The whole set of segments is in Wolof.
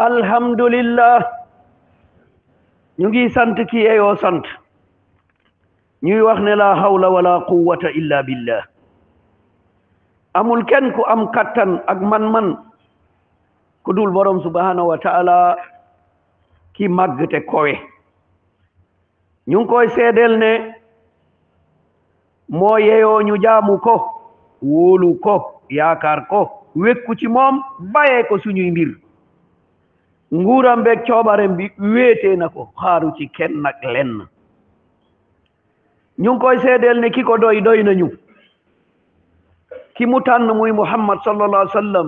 alhamdulillah ñu ngi sant ki eyoo sant ñuy wax ne la hawla wala quwwata illa billah amul kenn ku am kattan ak man-man ku dul borom subhanahu wa ta'ala ki màgg te kowe ñu ngi koy seedeel ne moo yeyoo ñu jaamu ko wóolu ko yaakaar ko wekku ci moom bàyyee ko suñuy mbir nguuram beeg coobarem bi wéetee na ko xaaru ci kenn nag lenn ñu ngi koy seedeel ne ki ko doy nañu ki mu tànn muy muhammad sallallahu alayhi wa sallam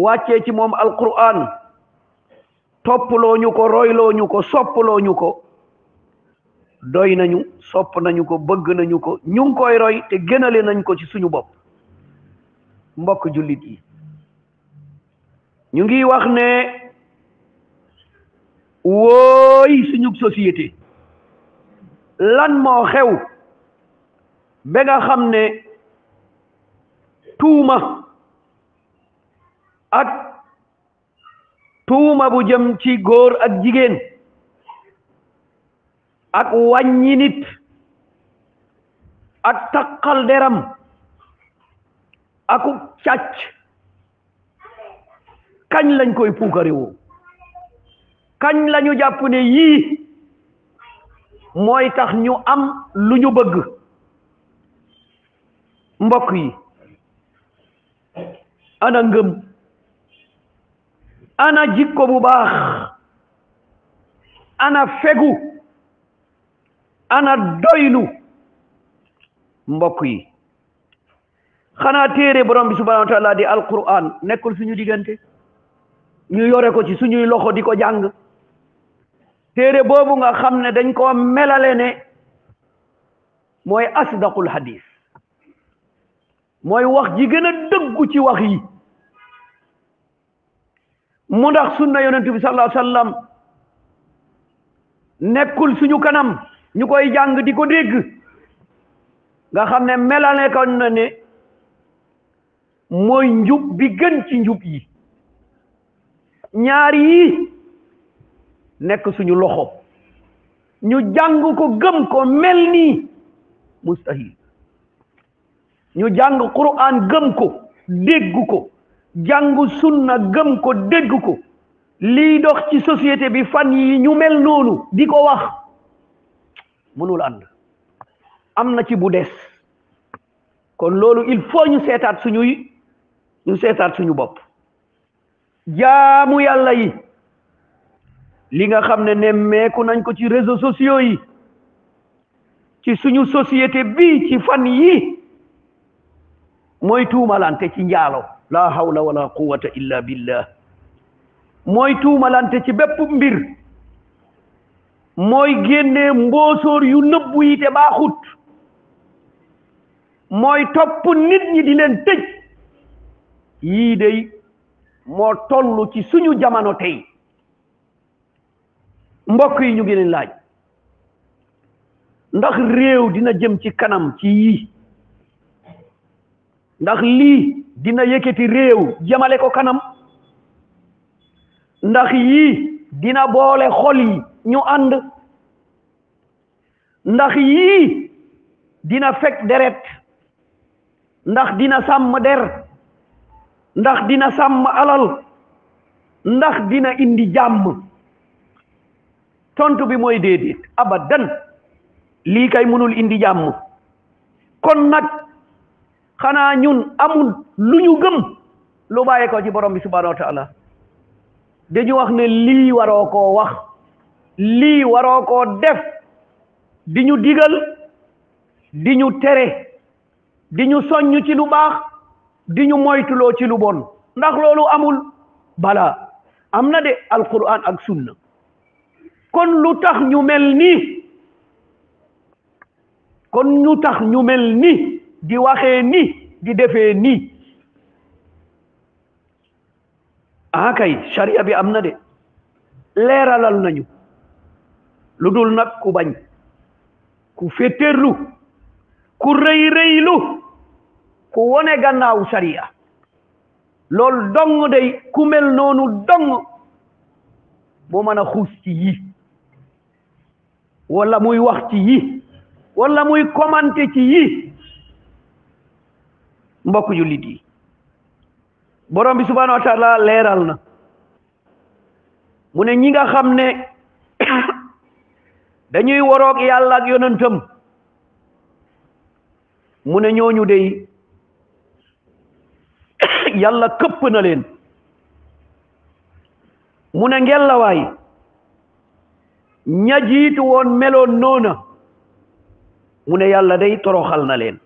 wàccee ci moom alquran topploo ñu ko royloo ñu ko soppaloo ñu ko doy nañu sopp nañu ko bëgg nañu ko ñu ngi koy roy te gënale nañ ko ci suñu bopp mbokk jullit yi ñu ngi wax ne wooy suñu société lan moo xew ba nga xam ne tuuma bu jëm ci góor ak jigéen ak wàññi nit ak takkal deram aku càcc kañ lañ koy puukarewoo kañ lañu jàpp ne yii mooy tax ñu am lu ñu bëgg mbokk yi ana ngëm ana jikko bu baax ana fegu ana doylu mbokk yi xanaa téere borom bi subhanahu wa ta'ala di alquran nekkul suñu diggante ñu yore ko ci suñuy loxo di ko jàng téere boobu nga xam ne dañ ko melale ne mooy asdaqul hadis mooy wax ji gën a dëggu ci wax yi mu ndax sunna yonentu bi sallallahu alayhi wasallam nekkul suñu kanam ñu koy jàng di ko dégg nga xam ne melale ko na ne mooy njub bi gën ci njub yi ñaar yi nekk suñu loxo ñu jàng ko gëm ko mel nii mustahil ñu jàng Qur'an gëm ko dégg ko jàng sunna gëm ko dégg ko lii dox ci société bi fan yi ñu mel noonu di ko wax mënul ànd am na ci bu des kon loolu il faut ñu seetaat suñu bopp jaamu yàlla yi li nga xam ne nemmeeku nañ ko ci réseaux sociaux yi ci suñu société bi ci fan yi mooy tuumalante ci njaalo la hawla wala quwwata illa billah mooy tuumalante ci bépp mbir mooy génnee mbóosóor yu nëbbu yi te baaxut mooy topp nit ñi di leen tëj yii dey moo toll ci suñu jamono tey mbokk yi ñu ngi leen laaj ndax réew dina jëm ci kanam ci yii ndax lii dina yëkkati réew jëmale ko kanam ndax yii dina boole xol yi ñu ànd ndax yii dina fekk deret ndax dina sàmm der ndax dina sàmm alal ndax dina indi jàmm tontu bi mooy déedéet abadan lii kay mënul indi jàmm kon nag xanaa ñun amul lu ñu gëm lu bàyyee ko ci borom bi subhanahu wa ta'ala dañu wax ne lii waroo koo wax lii waroo koo def di ñu digal di ñu tere di ñu soññ ci lu baax di ñu moytuloo ci lu bon ndax loolu amul bala am na de alquran ak sunna kon lu tax ñu mel nii di waxee nii di defee nii kay sharia bi am na de leeralal nañu lu dul nag ku bañ ku féeteerlu ku rëy ku wone gannaaw sharia loolu dong day ku mel noonu dong moo mën a xuus ci yi wala muy wax ci yi wala muy commenter ci yi mbokk jullit yi borom bi subhanahu wa taala leeral na mu ne ñi nga xam ne dañuy waroog yàlla ak yonentam mu ne ñooñu dey yàlla këpp na leen mu ne ngelawaay ña jiitu woon meloon noona mu ne yàlla day toroxal na leen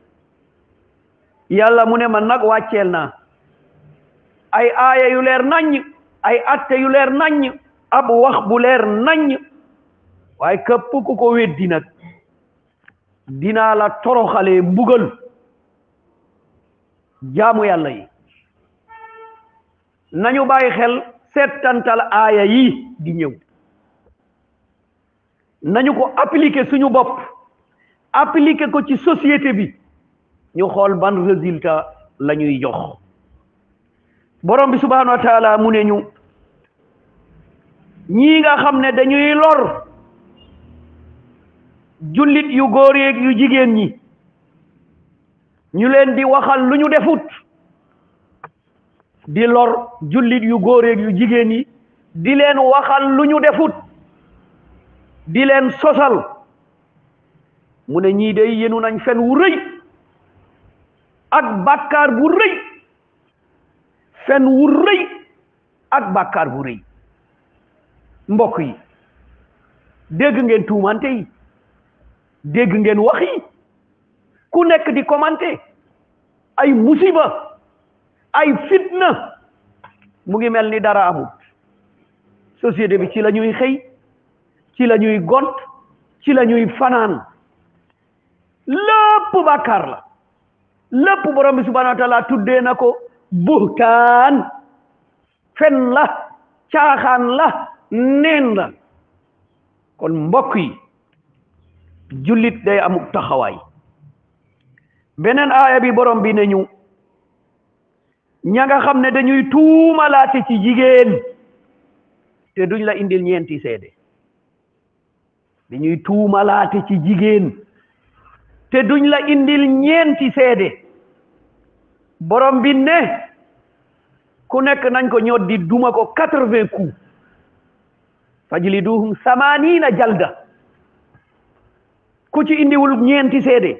yàlla mu ne man nag wàcceel naa ay aaya yu leer naññ ay atte yu leer naññ ab wax bu leer naññ waaye képp ku ko weddi nag dinaa la toroxalee mbugal jaamu yàlla yi nañu bàyyi xel settantal aaya yi di ñëw nañu ko appliquer suñu bopp appliquer ko ci société bi ñu xool ban résultat la ñuy jox borom bi subhanahu wa taala mu ne ñu ñii nga xam ne dañuy lor jullit yu góor yeeg yu jigéen ñi ñu leen di waxal lu ñu defut di lor jullit yu góor yeeg yu jigéen ñi di leen waxal lu ñu defut di leen sosal mu ne ñii day yenu nañ fen wu rëy ak bàkkaar bu rëy fen wu rëy ak bàkkaar bu rëy mbokk yi dégg ngeen tuumante yi dégg ngeen wax yi ku nekk di commenter ay musiba ay fitna mu ngi mel ni dara amul société bi ci la ñuy xëy ci la ñuy gont ci la ñuy fanaan lépp bàkkaar la lépp borom bi subhanahu wa taala tuddee na ko buhtaan fen la caaxaan la neen la kon mbokk yi jullit day amuk taxawaay beneen aaya bi borom bi ne ñu ña nga xam ne dañuy tuumalaate ci jigéen te duñ la indil ñeenti seede dañuy tuumalaate ci jigéen te duñ la indil ñeenti seede borom bi ne ku nekk nañ ko ñoddi duma ko 80 coups fajliduhum 80 jalda ku ci indiwul ñeenti seede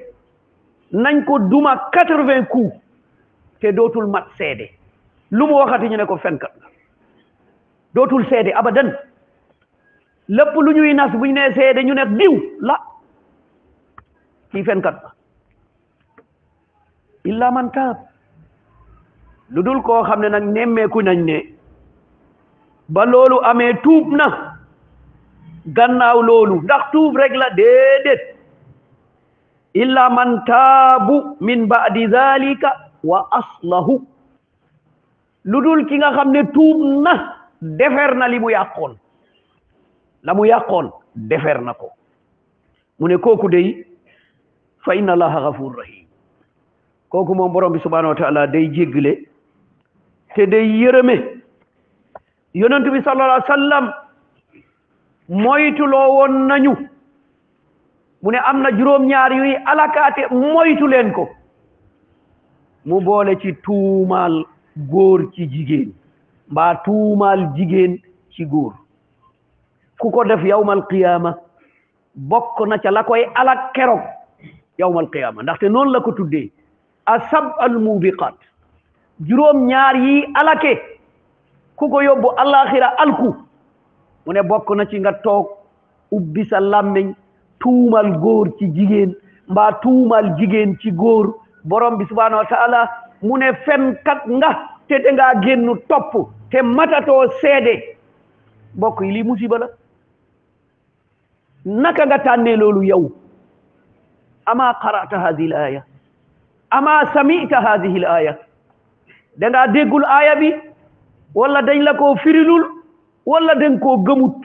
nañ ko duma 80 coups te dootul mat seede lu mu waxati ñu ne ko fenkat dootul seede abadan lépp lu ñuy nas bu ñu nee seede ñu ne diw la kii fenkat ba illa man taab lu dul koo xam ne nag nemmeeku nañ ne ba loolu amee tuub na gannaaw loolu ndax tuub rek la déedéet illa man taabu min ba'di zalika wa aslahu lu dul ki nga xam ne tuub na defer na li mu yàqoon la mu yàqoon defer na ko mu ne kooku day fa inna allaha ghafur rahim kooku moom borom bi subhanahu wa taala day jéggale te day yërëme yonent bi sallallahu alayhi wa sallam moytuloo woon nañu mu ne am na juróom-ñaar yuy alakaate moytu leen ko mu boole ci tuumaal góor ci jigéen mbaa tuumaal jigéen ci góor ku ko def yawmal qiyaama bokk na ca la koy alak keroog yawmal qiyaama ndaxte noonu la ko tuddee asab al mubiqat juróom-ñaar yi alake ku ko yóbbu alaxira alku mu ne bokk na ci nga toog ubbi sa làmmiñ tuumal góor ci jigéen mbaa tuumal jigéen ci góor borom bi subhanahu wa taala mu ne fenkat nga te dangaa génn topp te matatoo seede mbokk yi lii musiba la naka nga tànnee loolu yow ama qara'ta hadhihi al-aya ama sami'ta hadhihi al-aya dangaa déggul aaya bi wala dañ la koo firilul wala dañ koo gëmut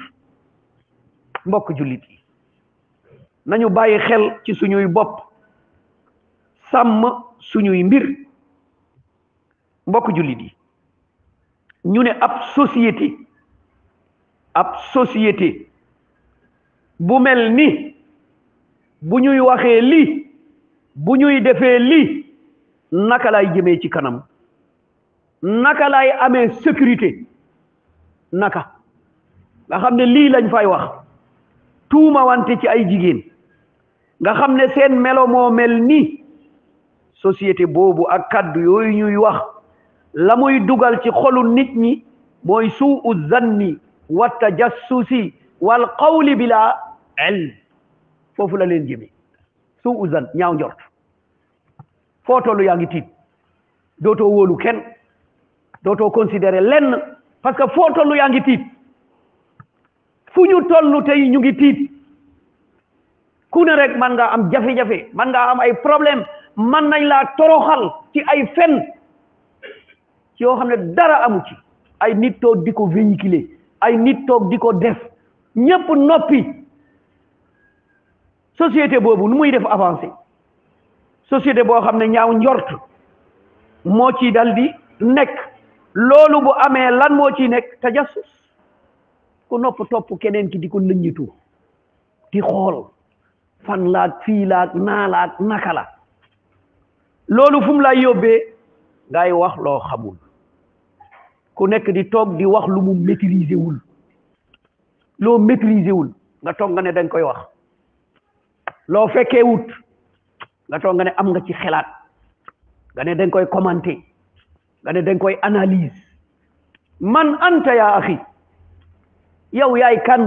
mbokk jullit yi nañu bàyyi xel ci suñuy bopp sàmm suñuy mbir mbokk jullit yi ñu ne ab société ab société bu mel ni bu ñuy waxee lii bu ñuy defee lii naka lay jëmee ci kanam naka lay amee sécurité naka nga xam ne lii lañ fay wax tuuma wante ci ay jigéen nga xam ne seen melo moo mel ni société boobu ak kaddu yooyu ñuy wax la muy dugal ci xolu nit ñi mooy suu zanni wa tajassusi wal qawli bila ilm foofu la leen jëmee suu zan ñaaw njort foo tollu yaa ngi tiit dootoo wóolu kenn dootoo considérer lenn parce que foo tollu yaa ngi tiit fu ñu tollu tey ñu ngi tiit ku ne rek man nga am jafe-jafe man nga am ay problème man nañ laa toroxal ci ay fen ci yoo xam ne dara amu ci ay nit toog di ko véhiculer ay nit toog di ko def ñépp noppi société boobu nu muy def avancé société boo xam ne ñaaw njort moo ci dal di nekk loolu bu amee lan moo ciy nekk tajassus ku nopp topp keneen ki di ko lëññitu di xool fan laak fii laak naa laak naka la loolu fu mu lay yóbbee ngay wax loo xamul ku nekk di toog di wax lu mu maîtriser wul loo maîtriser wul nga toog nga ne dañ koy wax loo fekkee wut nga toog nga ne am nga ci xelaat nga ne dañ koy commenter nga ne dañ koy analyse man anta yaa axi yow yaay kan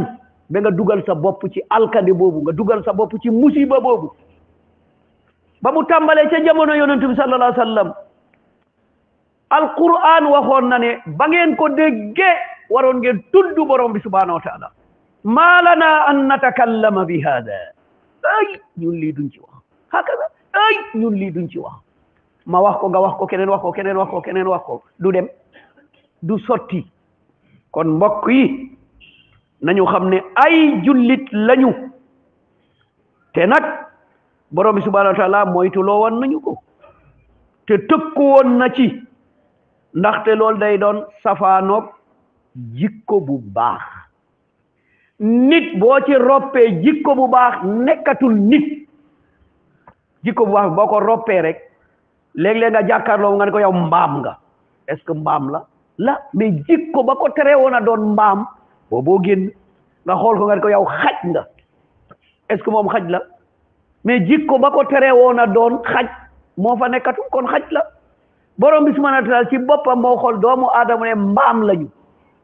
ba nga dugal sa bopp ci alkande boobu nga dugal sa bopp ci musiba boobu ba mu tàmbalee ca jamono yonent bi sallallahu alayhi wa sallam alquran waxoon na ne ba ngeen ko déggee waroon ngeen tudd borom bi subhanahu wa taala maa lana an natakallama bi hada ay ñun lii duñ ci wax hakaza ay ñun lii duñ ci wax ma wax ko nga wax ko keneen wax ko keneen wax ko keneen wax ko du dem du sotti kon mbokk yi nañu xam ne ay jullit lañu te nag borom bi subhanahu wa taala moytuloo woon nañu ko te tëkku woon na ci ndaxte loolu day doon safaanoog jikko bu baax nit boo ci roppee jikko bu baax nekkatul nit jikko bu baax boo ko roppee rek léeg-léeg nga jàkkaarloo nga ne ko yow mbaam nga est-ce que mbaam la mais jikko ba ko tere woon a doon mbaam boo génn nga xool ko nga ne ko yow xaj nga est-ce que moom xaj la mais jikko ba ko tere woon a doon xaj moo fa nekkatu kon xaj la borom bi subhanahu wa taala ci boppam moo xool doomu aadama ne mbaam lañu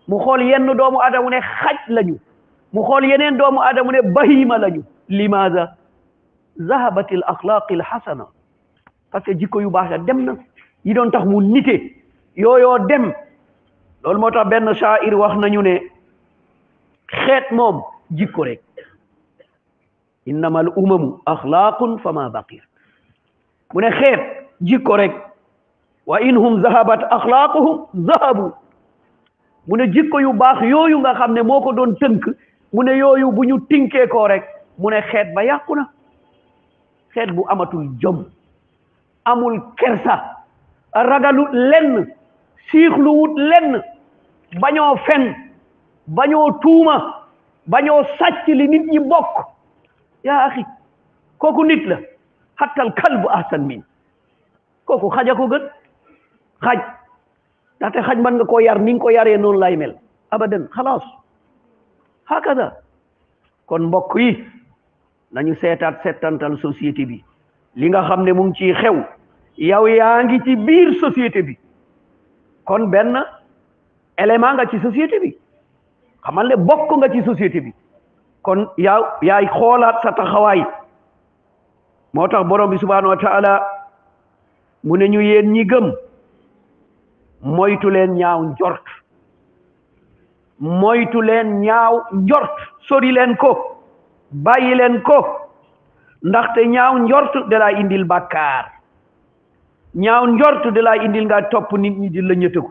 mu xool yenn doomu aadama ne xaj lañu mu xool yeneen doomu aadama ne bahima lañu limaza zahabati al axlaaqi al xasana parce que jikko yu baax ya dem na yi doon tax mu nite yooyoo dem loolu moo tax benn shaa'ir wax nañu ne xeet moom jikko rek innama al umamu axlaaqun fama baqir mu ne xeet jikko rek wa inhum zahabat axlaaquhum zahabu mu ne jikko yu baax yooyu nga xam ne moo ko doon tënk mu ne yooyu bu ñu tinkee koo rek mu ne xeet ba yàqu na xeet bu amatul jom amul kersa ragalut lenn siixluwut lenn bañoo fen bañoo tuuma bañoo sàcc li nit ñi bokk yaa axi kooku nit la hattal kalbu ahsan min kooku xaja ko gën xaj ndaxte xaj man nga koo yar ni nga ko yaree noonu lay mel abadan xalaas hakaza kon mbokk yi nañu seetantal société bi li nga xam ne mu ngi ciy xew yow yaa ngi ci biir société bi kon benn élément nga ci société bi xamal ne bokk nga ci société bi kon yaay xoolaat sa taxawaay moo tax borom bi subhanahu wa taala mu ne ñu yéen ñi gëm moytu leen ñaaw njort moytu leen ñaaw njort sori leen ko bàyyi leen ko ndaxte ñaaw njort da laa indil bàkkaar ñaaw njort da laa indil nga topp nit ñi di la ñëtëku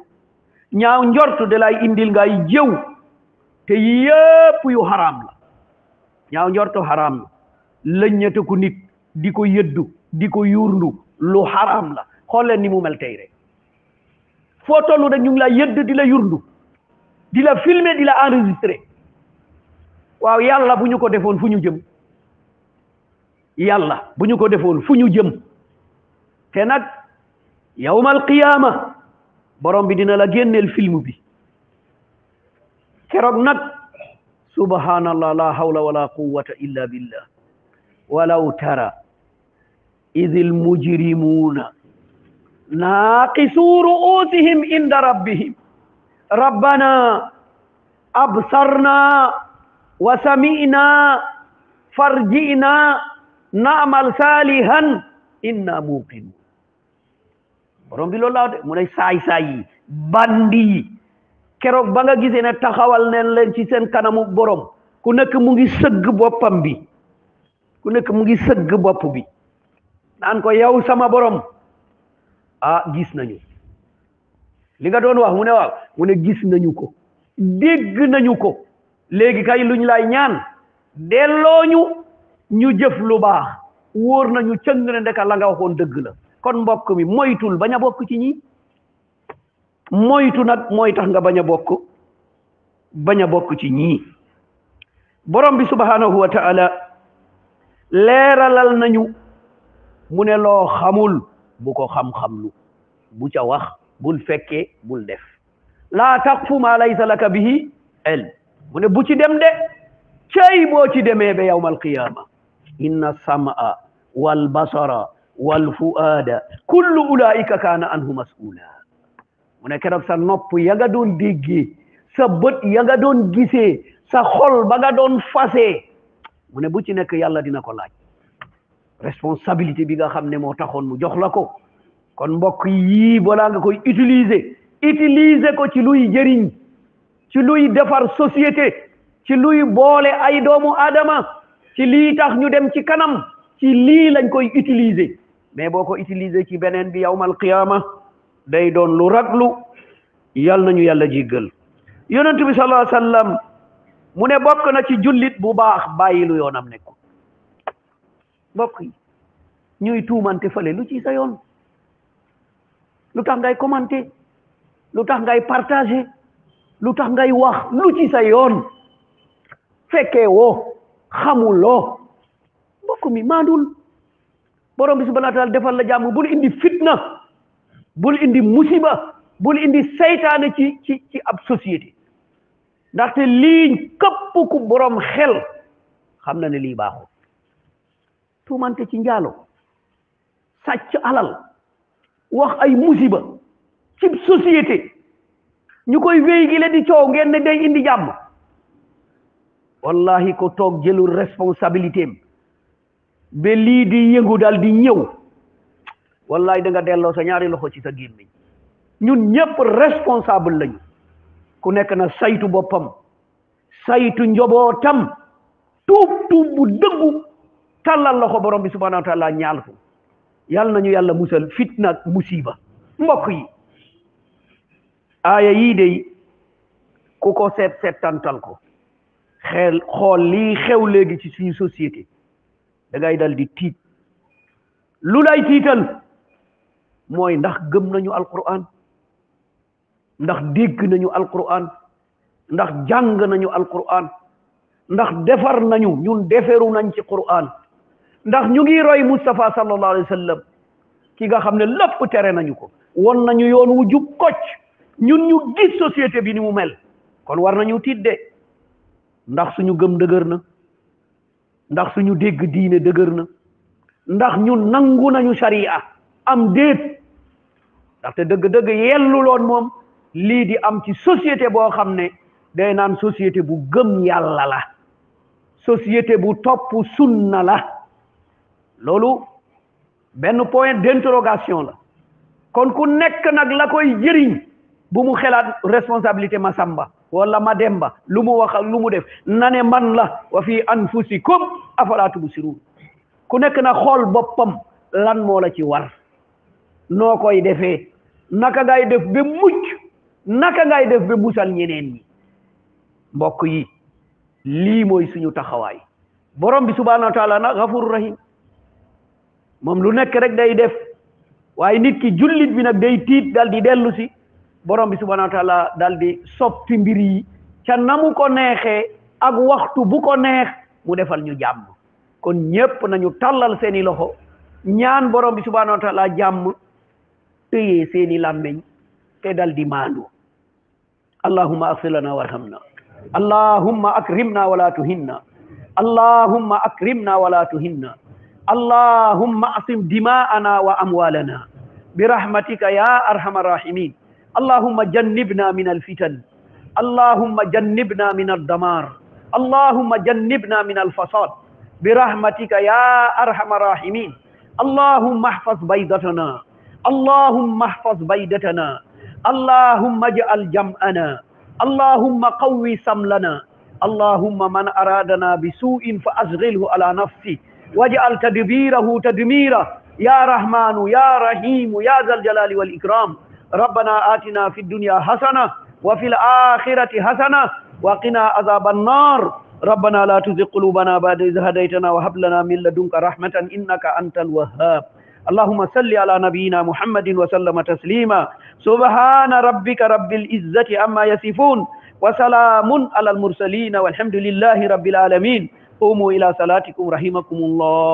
ñaaw njort da laa indil ngay jëw te yépp yu haram la ñaaw njortu haram la la ñëtëku nit di ko yëddu di ko yuurndu lu haram la xool leen ni mu mel tey rek foo tollu rek ñu ngi la yëdd di la yurndu di la filmer di la enregistrer waaw yàlla bu ñu ko defoon fu ñu jëm yàlla bu ñu ko defoon fu ñu jëm te nag yawmal qiyaama borom bi dina la génneel film bi keroog nag subhanallah la hawla wala quwwata illa billah walaw tara idil mujrimuuna naaqisu ru'usihim inda rabbihim rabbana absarna wa sami'na farji'na na'mal salihan inna muqinun borom bi loolu laa de mu ne saay yi bandi yi keroog ba nga gisee ne taxawal neen leen ci seen kanamu borom ku nekk mu ngi sëgg boppam bi ku nekk mu ngi sëgg bopp bi naan ko yow sama borom gis nañu li nga doon wax mu ne waaw mu ne gis nañu ko dégg nañu ko léegi kay luñ lay ñaan dellooñu ñu jëf lu baax wóor nañu cëng ne ndeka la nga waxoon dëgg la kon mbokk mi moytul bañ a bokk ci ñi moytu nag mooy tax nga bañ a bokk ci ñii borom bi subhanahu wa ta'ala leeralal nañu mu ne loo xamul bu ko xam-xam lu bu ca wax bul fekkee bul def laa taqfu ma laysa laka bihi ilm mu ne bu ci dem de cey boo ci demee ba yawmal qiyaama inna sam'a wal basara wal fu'aada kullu ulaa'ika kaana anhu mas'uula mu ne keroog sa nopp ya nga doon déggee sa bët ya nga doon gisee sa xol ba nga doon fasee mu ne bu ci nekk yàlla dina ko laaj responsabilité bi nga xam ne moo taxoon mu jox la ko kon mbokk yii balaa nga koy utiliser ko ci luy jëriñ ci luy defar société ci luy boole ay doomu aadama ci lii tax ñu dem ci kanam ci lii lañ koy utiliser mais boo ko utiliser ci beneen bi yawmal qiyaama day doon lu raglu yal nañu yàlla jéggal yonent bi sallallahu alayhi wasallam mu ne bokk na ci jullit bu baax bàyyi lu yoonam nekku mbokk yi ñuy tuumante fële lu ci sa yoon lu tax ngay commenter lu tax ngay partager lu tax ngay wax lu ci sa yoon fekkee woo xamuloo mbokk mi maandul borom bi subhanahu wa ta'ala defal la jàmm bul indi fitna bul indi musiba bul indi seytaane ci ab société ndaxte lii këpp ku borom xel xam na ne lii baaxul tuumante ci njaalo sàcc alal wax ay musiba ci société ñu koy véhiculer di coow ngeen ne day indi jàmm wallahi ko toog jëlul responsabilité am ba lii di yëngu dal di ñëw wallahi da nga delloo sa ñaari loxo ci sa gémmiñ ñun ñëpp responsable lañu ku nekk na saytu boppam saytu njobootam tuub bu dëggu tàllal loxo borom bi subhanahu wa ta'ala ñaal ko yàlla nañu yàlla musal fitna ak musiba mbokk yi aaya yii de ku ko seetantal ko xool lii xew léegi ci suñu société da ngay dal di tiit lu lay tiital mooy ndax gëm nañu alquran ndax dégg nañu alquran ndax jàng nañu alquran ndax defar nañu ñun deferu nañ ci quran ndax ñu ngi roy Mustafa sallallahu alayhi wa sallam ki nga xam ne lépp tere nañu ko won nañu yoon wu jub kocc ñun ñu gis société bi ni mu mel kon war nañu tiit de ndax suñu gëm dëgër na ndax suñu dégg diine dëgër na ndax ñun nangu nañu sharia am déet ndaxte dëgg-dëgg yelluloon moom lii di am ci société boo xam ne day naan société bu gëm yàlla la société bu topp sunna la loolu benn point d'interrogation la kon ku nekk nag la koy jëriñ bu mu xelaat responsabilité ma samba wala ma demba lu mu wax ak lu mu def na ne man la wa fi anfusikum afala tubsirun ku nekk na xool boppam lan moo la ci war noo koy defee naka ngay def ba mucc naka ngay def ba musal ñeneen ñi mbokk yi lii mooy suñu taxawaay borom bi subhanahu wa ta'ala na ghafurur rahim moom lu nekk rek day def waaye nit ki jullit bi nag day tiit dal di dellu si borom bi subhanahu wa ta'ala dal di soppi mbir yi ca namu ko neexee ak waxtu bu ko neex mu defal ñu jàmm. kon ñépp nañu tàllal seeni loxo ñaan borom bi subhanahu wa taala jàmm téye seeni làmmeñ te dal di maandu. allahumma aghfir lana warhamna, allahumma akrimna wala tuhinna, allahumma akrimna wala tuhinna, allahumma asim dima'ana wa amwalana birahmatika ya arhamar rahimin. allahumma jannibna min alfitan, allahumma jannibna min ad-damar, allahumma jannibna min al-fasad birahmatika ya arhamar rahimin. allahumma ihfaz baydatana, اللهم احفظ بيدتنا، اللهم اجعل جمعنا، اللهم قوي سملنا، اللهم من أرادنا بسوء فأشغله على نفسه واجعل تدبيره تدميرا يا رحمن يا رحيم يا ذا الجلال والإكرام. ربنا آتنا في الدنيا حسنة وفي الآخرة حسنة وقنا عذاب النار. ربنا لا تزغ قلوبنا بعد إذ هديتنا وهب لنا من لدنك رحمة إنك أنت الوهاب. اللهم صل على نبينا محمد وسلم تسليما. سبحان ربك رب العزة عما يصفون وسلام على المرسلين والحمد لله رب العالمين. قوموا إلى صلاتكم رحمكم الله.